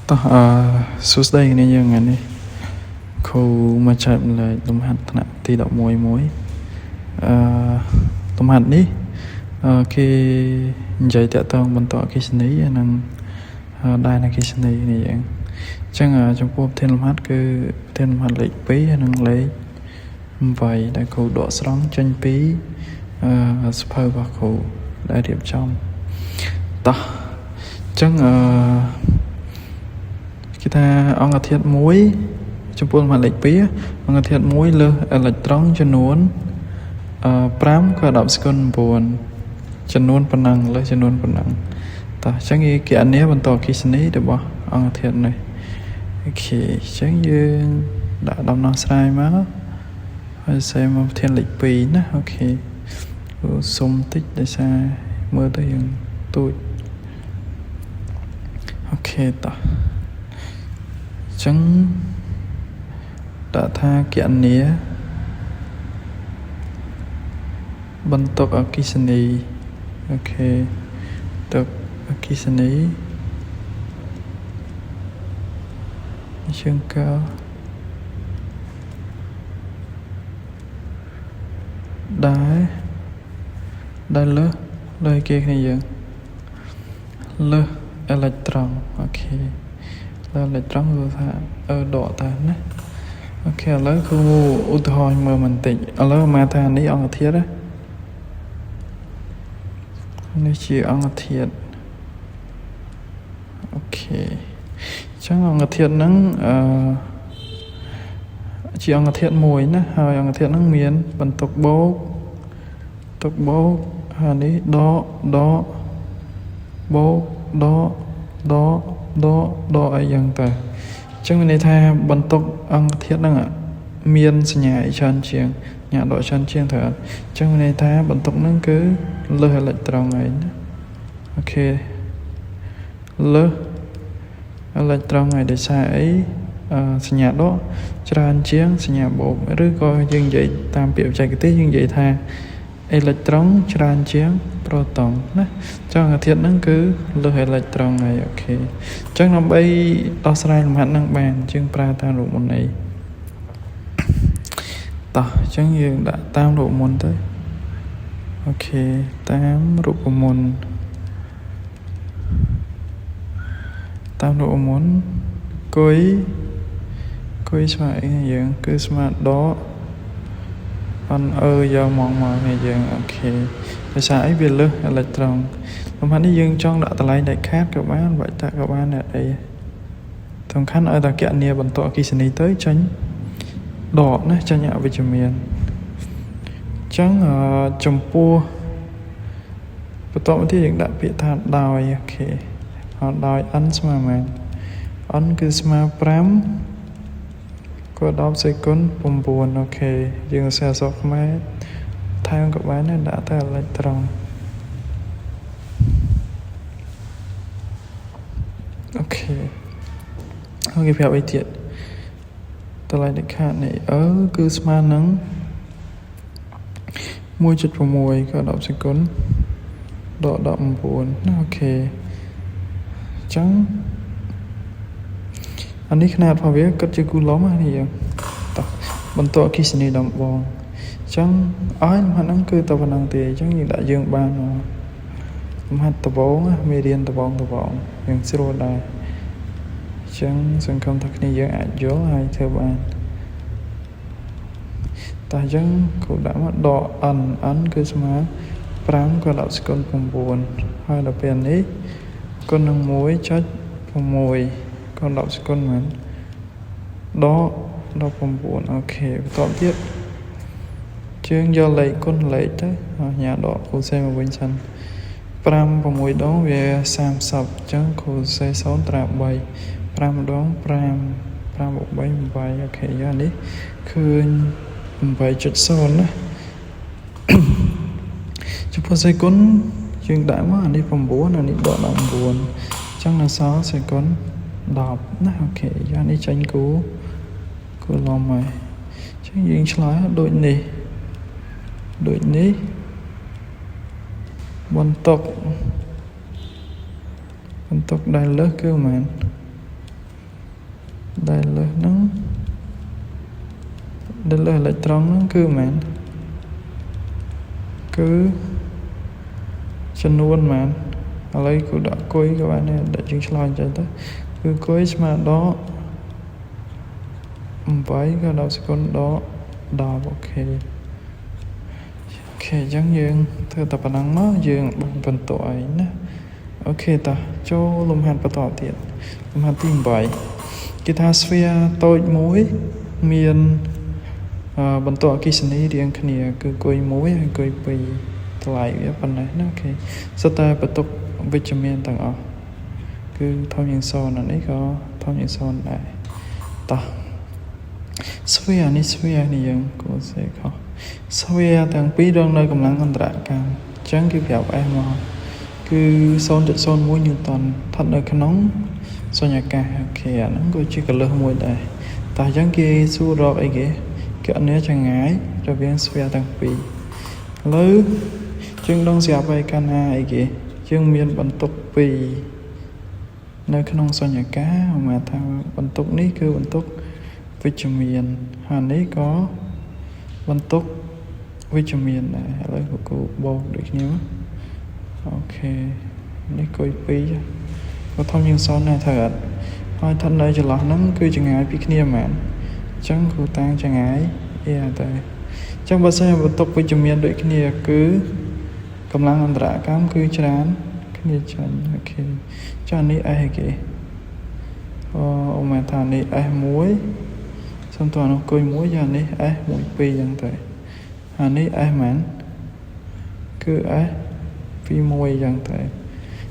តោះអឺសួស្តីគ្នាយើងថ្ងៃនេះគ្រូមកចែកម្លែកលំហាត់ថ្នាក់ទី11មួយអឺលំហាត់នេះគេនិយាយតាក់ទងបន្តអគ្គិសនីនិងដែនអគ្គិសនីនេះយើងអញ្ចឹងចំពោះប្រធានលំហាត់គឺប្រធានលំហាត់លេខ2និងលេខ8ដែលគ្រូដកស្រង់ចេញពីសភៅរបស់គ្រូដែលរៀបចំតោះអញ្ចឹងអឺគេថាអង្គធាតុមួយចំពោះលំហាត់លេខ2អង្គធាតុមួយលើសអេឡិចត្រុងចំនួន5ក៏10ស្គុណ9ចំនួនប៉ុណ្ណឹងលើសចំនួនប៉ុណ្ណឹងតោះអញ្ចឹងគេគណនាបន្តអគ្គិសនីរបស់អង្គធាតុនេះអូខេអញ្ចឹងយើងដាក់ដំណោះស្រាយមកហើយសេមកប្រធានលេខ2ណាអូខេសុំតិចដោយសារមើលទៅយើងទូចអូខេតោះអញ្ចឹងដាក់ថាគណនាបន្ទុកអគ្គិសនីអូខេទុកអគ្គិសនីជាងកដែលដែលលើសលើគេគ្នាយើងលើសអេឡិចត្រុងអូខេលើអេឡិចត្រុងគឺថាអឺដកតាណាអូខេឥឡូវគ្រូឧទាហរណ៍មើលបន្តិចឥឡូវមកថានេះអង្គធាតុនេះជាអង្គធាតុអូខេអញ្ចឹងអង្គធាតុហ្នឹងអឺជាអង្គធាតុមួយណាហើយអង្គធាតុហ្នឹងមានបន្ទុកបូកទុកបូកហើយនេះដកដកបូកដកដកដកដកអីយ៉ាងទៅអញ្ចឹងមានន័យថាបន្ទុកអង្គធាតុហ្នឹងមានសញ្ញាអីច្រើនជាងសញ្ញាដកច្រើនជាងត្រូវអត់អញ្ចឹងមានន័យថាបន្ទុកហ្នឹងគឺលើសអេឡិចត្រុងឯងណាអូខេលើសអេឡិចត្រុងហើយដោយសារអីសញ្ញាដកច្រើនជាងសញ្ញាបូកឬក៏យើងនិយាយតាមពាក្យបច្ចេកទេសយើងនិយាយថាអេឡិចត្រុងច្រើនជាងប្រូតុងណាចង់អាធាតុហ្នឹងគឺលើសអេឡិចត្រុងហើយអូខេអញ្ចឹងដើម្បីដោះស្រាយលំហាត់ហ្នឹងបានយើងប្រើតាមរូបមន្តអីតោះអញ្ចឹងយើងដាក់តាមរូបមន្តទៅអូខេតាមរូបមន្តតាមរូបមន្តគុយគុយស្មើអីយើងគឺស្មើដកអនអឺយកមកមកនេះយើងអូខេដោយសារអីវាលើសអេឡិចត្រុងលំហាត់នេះយើងចង់ដាក់តម្លៃដាច់ខាតក៏បានបាច់ដាក់ក៏បានដែរអីសំខាន់ឲ្យតែគណនាបន្តអគ្គិសនីទៅចេញដកណាចេញអវិជ្ជមានអញ្ចឹងចំពោះបន្តមកទៀតយើងដាក់ពាក្យថាដោយអូខេដោយ n ស្មើប៉ុន្មាន n គឺស្មើ5ក៏10សេគុណ9អូខេយើងសរសេរអក្សរខ្មែរថែមក៏បានដែរដាក់តែអេឡិចត្រុងអូខេហើយគេប្រាប់អីទៀតតម្លៃដាច់ខាតនៃអឺគឺស្មើនឹង 1.6 ក៏10សេគុណដក19ណាអូខេអញ្ចឹងអានេះខ្នាតរបស់វាគិតជាគូឡុំណានេះយើងតោះបន្តអគ្គិសនីដំបងអញ្ចឹងអស់លំហាត់ហ្នឹងគឺតែប៉ុណ្្នឹងទេអញ្ចឹងយើងដាក់យើងបានលំហាត់ដំបងមេរៀនដំបងយើងស្រួលដែរអញ្ចឹងសង្ឃឹមថាគ្នាយើងអាចយល់ហើយធ្វើបានតោះអញ្ចឹងគ្រូដាក់មកដក n n គឺស្មើ5ក៏10ស្គុណ9ហើយដល់ពេលនេះគុណនឹង 1.6 គុណ10ស្គុណមែនដក19អូខេបន្តទៀតជើងយកលេខគុណលេខទៅញ៉ាដកគ្រូសេមកវិញសិន5 6ដងវា30អញ្ចឹងគ្រូសេ0ត្រា3 5ដង5 5បូក3 8អូខេយកនេះឃើញ 8.0 ណាចំពោះសេគុណយើងដាក់មកអានេះ9អានេះដក19អញ្ចឹងនៅសល់សេគុណ10ណាអូខេយកនេះចេញគូគូឡំហើយអញ្ចឹងយើងឆ្លើយដូចនេះដូចនេះបន្ទុកបន្ទុកដែលលើសគឺប៉ុន្មាន ដែលលើសហ្នឹងដែលលើសអេឡិចត្រុងហ្នឹងគឺប៉ុន្មានគឺចំនួនប៉ុន្មានឥឡូវគូដាក់គុយក៏បានដែរដាក់ជាងឆ្លើយអញ្ចឹងទៅគឺគុយស្មើដក8ក៏10សេគុណដក10អូខេអូខេអញ្ចឹងយើងធ្វើតែប៉ុណ្ណឹងមកយើងបងបន្តអីណាអូខេតោះចូលលំហាត់បន្តទៀតលំហាត់ទី8គេថា sphere តូចមួយមានបន្ទាត់អគ្គិសនីរៀងគ្នាគឺគុយ1ហើយគុយ2តម្លៃវាប៉ុណ្ណេះណាអូខេសុទ្ធតែបន្ទុកវិជ្ជមានទាំងអស់គឺធំជាង0អានេះក៏ធំជាង0ដែរតោះ sphere នេះ sphere នេះយើងគួរសេខុស sphere ទាំងពីររងនៅកម្លាំងអន្តរកម្មអញ្ចឹងគេប្រាប់ S មកគឺ0.01 Newton ស្ថិតនៅក្នុងសុញ្ញកាសអូខេអាហ្នឹងក៏ជាកលឹះមួយដែរតោះអញ្ចឹងគេសួររកអីគេគណនាចម្ងាយរវាង sphere ទាំងពីរឥឡូវយើងដឹងស្រាប់ហើយកាលណាអីគេយើងមានបន្ទុក2នៅក្នុងសុញ្ញកាសមកថាបន្ទុកនេះគឺបន្ទុកវិជ្ជមានហើយនេះក៏បន្ទុកវិជ្ជមានដែរឥឡូវគ្រូបូកដូចគ្នាអូខេនេះគុយ2ក៏ធំជាង0ដែរត្រូវអត់ហើយឋិតនៅចន្លោះហ្នឹងគឺចម្ងាយពីគ្នាប៉ុន្មានអញ្ចឹងគ្រូតាំងចម្ងាយអ៊ីតែអញ្ចឹងបើសិនជាបន្ទុកវិជ្ជមានដូចគ្នាគឺកម្លាំងអន្តរកម្មគឺច្រើនគ្នាចាញ់អូខេចានេះ S គេអូមកថានេះ S1 សំទោសនោះគុយ1យ៉ាងនេះ S 1 2អញ្ចឹងទៅអានេះ S ហ្មងគឺ S 2 1អញ្ចឹងទៅ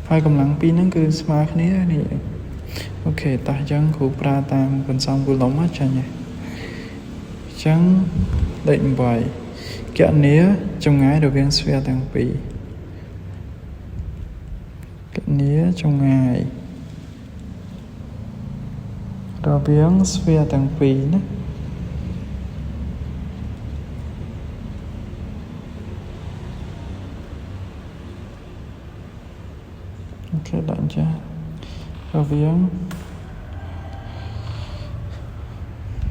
ហើយកម្លាំងពីរហ្នឹងគឺស្មើគ្នានេះអូខេតោះអញ្ចឹងគ្រូប្រើតាមកន្សំគូឡុំមកចាញ់ហើយអញ្ចឹងលេខ8គណនាចម្ងាយរវាង sphere ទាំងពីរគណនាចម្ងាយរវាង sphere ទាំងពីរណាអូខេដាក់ចារវាង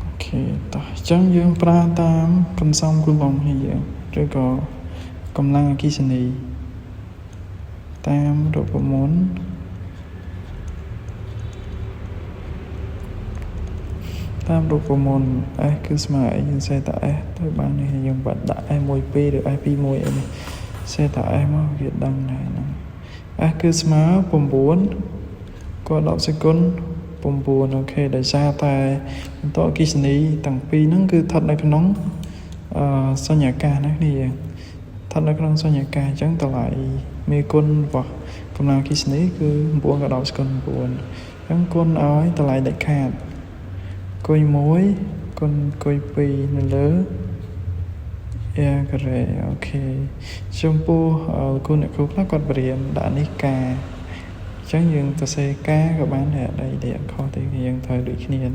អូខេតោះអញ្ចឹងយើងប្រើតាមកន្សំគូឡុំនេះយើងឬក៏កម្លាំងអគ្គិសនីតាមរូបមន្តតាមរូបមន្ត S គឺស្មើអីយើងសេតា S ទៅបាននេះយើងបាត់ដាក់ S 1 2ឬ S 2 1អីនេះសេតា S មកវាដឹងហើយហ្នឹង S គឺស្មើ9ក៏10សេគុណ9អូខេដោយសារតែបន្តអគ្គិសនីទាំងពីរហ្នឹងគឺស្ថិតនៅក្នុងអឺសញ្ញកាសណានេះយើងស្ថិតនៅក្នុងសញ្ញកាសអញ្ចឹងតម្លៃមេគុណរបស់កម្លាំងអគ្គិសនីគឺ9ក៏10សេគុណ9អញ្ចឹងគុណឲ្យតម្លៃដាច់ខាតគុយ1គុណគុយ2នៅលើ a ការ៉េអូខេចំពោះគ្រូអ្នកគ្រូខ្លះគាត់បរៀនដាក់នេះកាអញ្ចឹងយើងទៅសេកាក៏បានដែរអត់អីទេអត់ខុសទេយើងត្រូវដូចគ្នាណា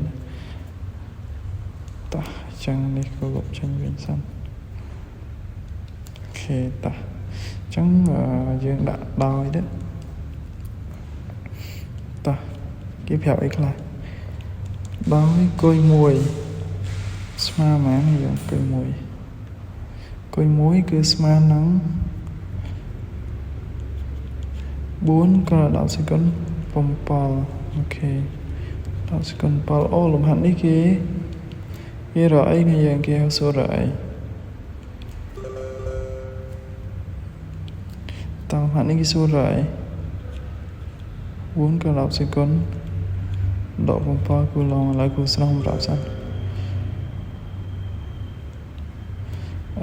តោះអញ្ចឹងនេះក៏លុបចេញវិញសិនអូខេតោះអញ្ចឹងយើងដាក់ដោយទៅតោះគេប្រាប់អីខ្លះដោយគុយ1ស្មើប៉ុន្មានយើងគុយ1គុយ1គឺស្មើនឹង4ក៏10សេគុណ7អូខេ10សេគុណ7អូលំហាត់នេះគេគេរកអីនេះយើងគេសួររកអីតើលំហាត់នេះគេសួររកអី4ក៏10សេគុណដក7គូឡងឥឡូវគូស្រង់ប្រាប់សិន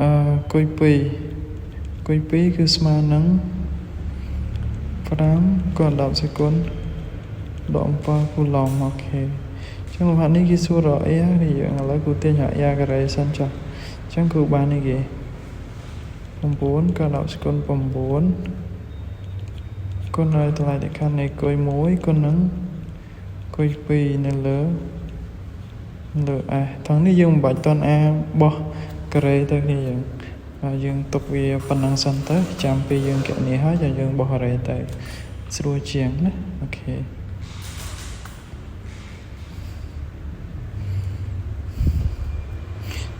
អឺគុយ2គុយ2គឺស្មើនឹង5ក៏10សេគុណដក7គូឡងអូខេអញ្ចឹងលំហាត់នេះគេសួររកអីនេះយើងឥឡូវគូទាញរក a ការ៉េសិនចុះអញ្ចឹងគូបាននេះគេ9ក៏10សេគុណ9គុណឲ្យតម្លៃដេខានៃគុយ1គុណនឹងគុយ2នៅលើលើ S ថងនេះយើងមិនបាច់តន់ a បោះការ៉េទៅគ្នាយើងហើយយើងទុកវាប៉ុណ្ណឹងសិនទៅចាំពេលយើងគណនាហើយចាំយើងបោះការ៉េទៅស្រួលជាងណាអូខេ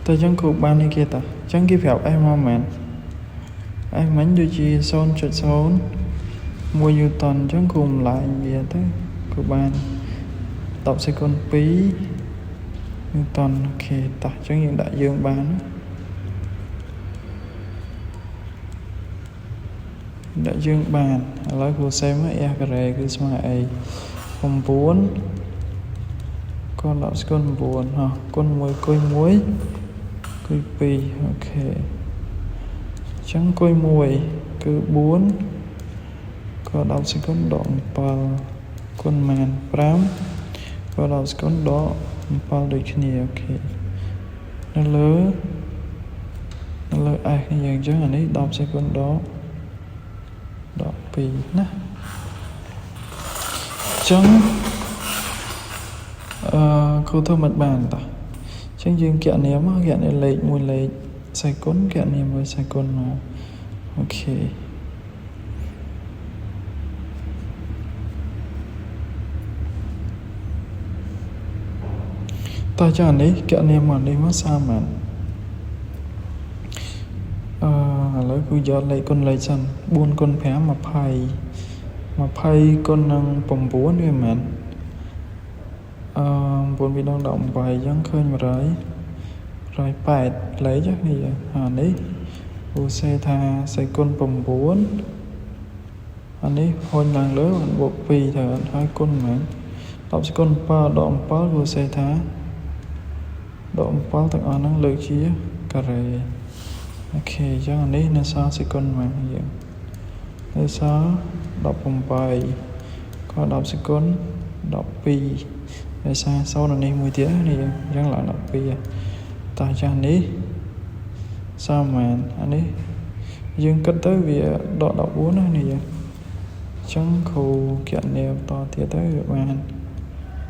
តើអញ្ចឹងគ្រូបាននេះគេតាអញ្ចឹងគេប្រាប់ S មកមែន S មិញដូចជា0.01 Newton អញ្ចឹងគ្រូម្លែងវាទៅគ្រូបាន10សេគុណ2 Newton។ OK តោះអញ្ចឹងយើងដាក់យើងបានដាក់យើងបានឥឡូវគ្រូសេមក R ការ៉េគឺស្មើអី9គុណ10ស្គុណ9ហោះគុណ1គុយ1គុយ2 OK អញ្ចឹងគុយ1គឺ4ក៏10ស្គុណដក7គុណម៉ាន5ក៏10ស្គុណដក7ដូចគ្នា OK នៅលើ S នេះយើងអញ្ចឹងអានេះ10សេគុណដកដក2ណាអញ្ចឹងអឺគ្រូធ្វើមិនបានតោះអញ្ចឹងយើងគណនាមកគណនាលេខមួយលេខសេគុណគណនាមួយសេគុណមក OK តោះចានេះគណនាមកនេះមកសាមញ្ញអឺឥឡូវគឺយកលេខគុណលេខសិន4គុណ5 20 20គុណនឹង9វាមិនអឺ9ពីដង18អញ្ចឹងឃើញ100 180លេខនេះអានេះពូសេថាសេគុណ9អានេះហុញឡើងលើបានបូក2ទៅហើយគុណមែន10សេគុណ7ដក7ពូសេថាដក7ទាំងអស់ហ្នឹងលើកជាការ៉េ OK អញ្ចឹងអានេះនៅសល់សេគុណមែនយើងនៅសល់18ក៏10សេគុណ12ដោយសារ0អានេះមួយទៀតនេះអញ្ចឹងឡើង12តោះចាស់នេះសល់មែនអានេះយើងគិតទៅវាដក14ណានេះយើងអញ្ចឹងគ្រូគណនាបន្តទៀតទៅវាបាន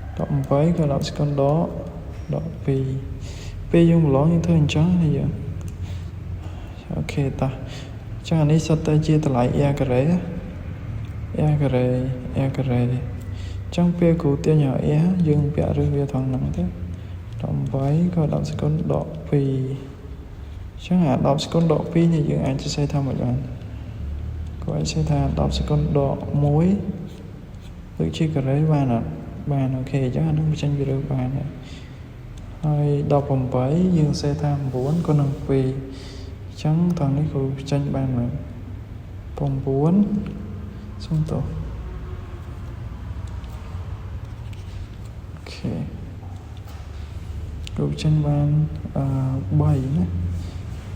18ក៏10សេគុណដក12ពេលយើងប្រឡងយើងធ្វើអញ្ចឹងនេះយើង OK តោះអញ្ចឹងអានេះសុទ្ធតែជាតម្លៃ R ការ៉េ R ការ៉េ R ការ៉េអញ្ចឹងពេលគ្រូទាញឲ្យ R យើងពាក់រឹសវាថងហ្នឹងទៅ18ក៏10សេគុណដក2អញ្ចឹងអា10សេគុណដក2នេះយើងអាចសរសេរថាម៉េចបានក៏អាចសរសេរថា10សេគុណដក1ដូចជាការ៉េបានអត់បាន OK អញ្ចឹងអានឹងបញ្ចេញពីរើសបានហើយ18យើងសេថា9គុណនឹង2អញ្ចឹងតោះនេះគ្រូបញ្ចេញបានមក9សុំទោស OK គ្រូបញ្ចេញបានអឺ3ណា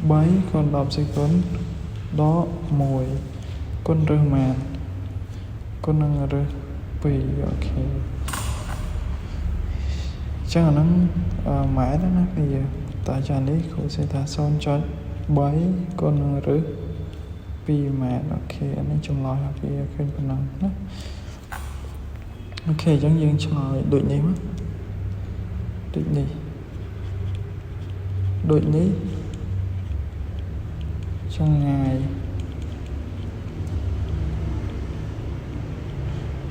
3គុណ10សេគុណដក1គុណរើសម៉ានគុណនឹងរើស2 OK ចឹងអាហ្នឹងម៉ែត្រណាគឺយើងតើចានេះគ្រូសេថា0.3គុណនឹងរឹស2ម៉ែត្រ OK អានេះចម្លើយរបស់វាឃើញប៉ុណ្ណឹងណា OK អញ្ចឹងយើងឆ្លើយដូចនេះមកដូចនេះដូចនេះចម្ងាយ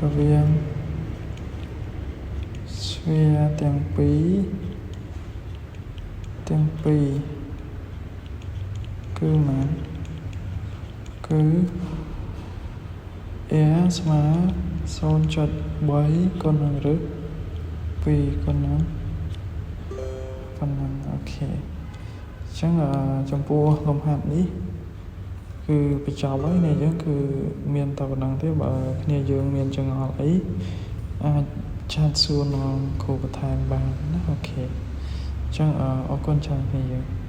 រវាងស្វាទាំងពីរគឺម៉ានគឺ R ស្មើ0.3គុណនឹងរឹស2គុណនឹងប៉ុណ្ណឹង OK អញ្ចឹងចំពោះលំហាត់នេះគឺបញ្ចប់ហើយនេះយើងគឺមានតែប៉ុណ្្នឹងទេបើគ្នាយើងមានចង្អល់អីអាច chat សួរនាំគ្រូបន្ថែមបានណា OK អញ្ចឹងអរគុណច្រើនគ្នាយើង។